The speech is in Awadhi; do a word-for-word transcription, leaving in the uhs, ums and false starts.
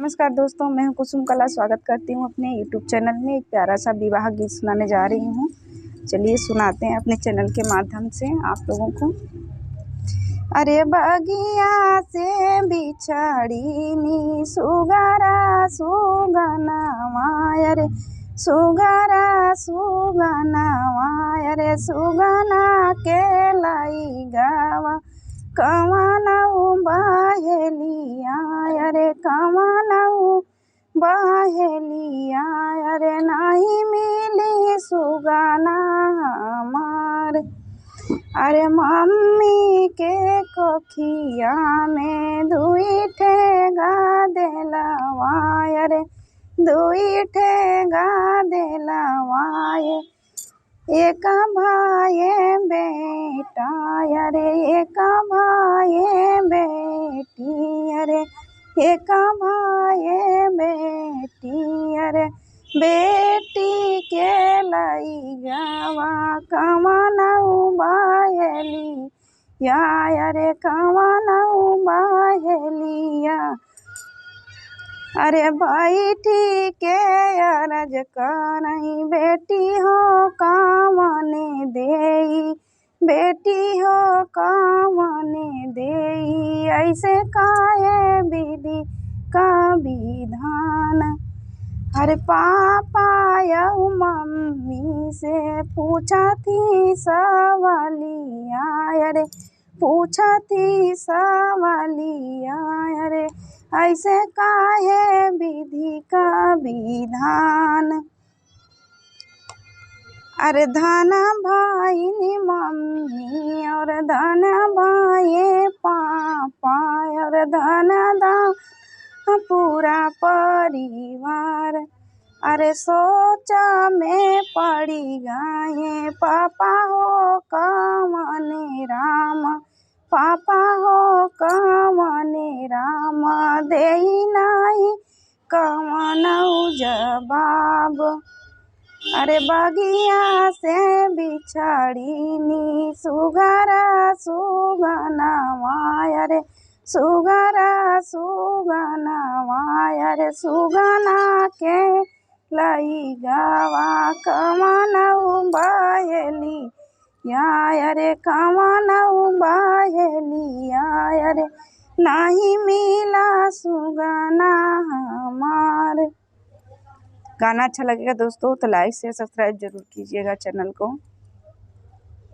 नमस्कार दोस्तों, मैं हूं कुसुम कला। स्वागत करती हूं अपने YouTube चैनल में। एक प्यारा सा विवाह गीत सुनाने जा रही हूं। चलिए सुनाते हैं अपने चैनल के माध्यम से आप लोगों को। अरे बगिया से बिछड़ीनी सुगरा सुगनवा, अरे सुगरा सुगनवा, अरे सुगना के लइगवा कवनउ बहेलिया, अरे कवनउ बहेलिया, अरे नाहीं मिली सुगना हमार। अरे मम्मी के कोखिया में दुई ठे गदेलवा, अरे दुई ठे गदेलवा, एक भाई बेटा, अरे एक भाई बेटी, अरे एक भाई बेटी, अरे बेटी के लइगवा कवनउ बहेली या, अरे कवनउ बहेलिया। अरे बैठी के अरज करई बेटी हो कवने देई, बेटी हो कवने देई, ऐसे काहे विधि का विधान। अरे पापा अउ मम्मी से पूछत ही सवालिया, अरे पूछत ही सवालिया, अरे ऐसे काहे विधि का विधान। अरे धन भइन मम्मी अउर धन भए पापा, अउर धन धन पूरा परिवार। अरे सोच में पड़ी गए पापा हो कवने राम, पापा हो कवने राम, देई नाहीं कवनउ जवाब। अरे बगिया से बिछड़ीनी सुगरा सुगनवा, अरे सुगरा सुगनवा, अरे सुगना के लइगवा कवनउ बहेलिया, अरे कवनउ बहेलिया, अरे नाहीं मिला सुगना हमार। गाना अच्छा लगेगा दोस्तों तो like share subscribe जरूर कीजिएगा चैनल को।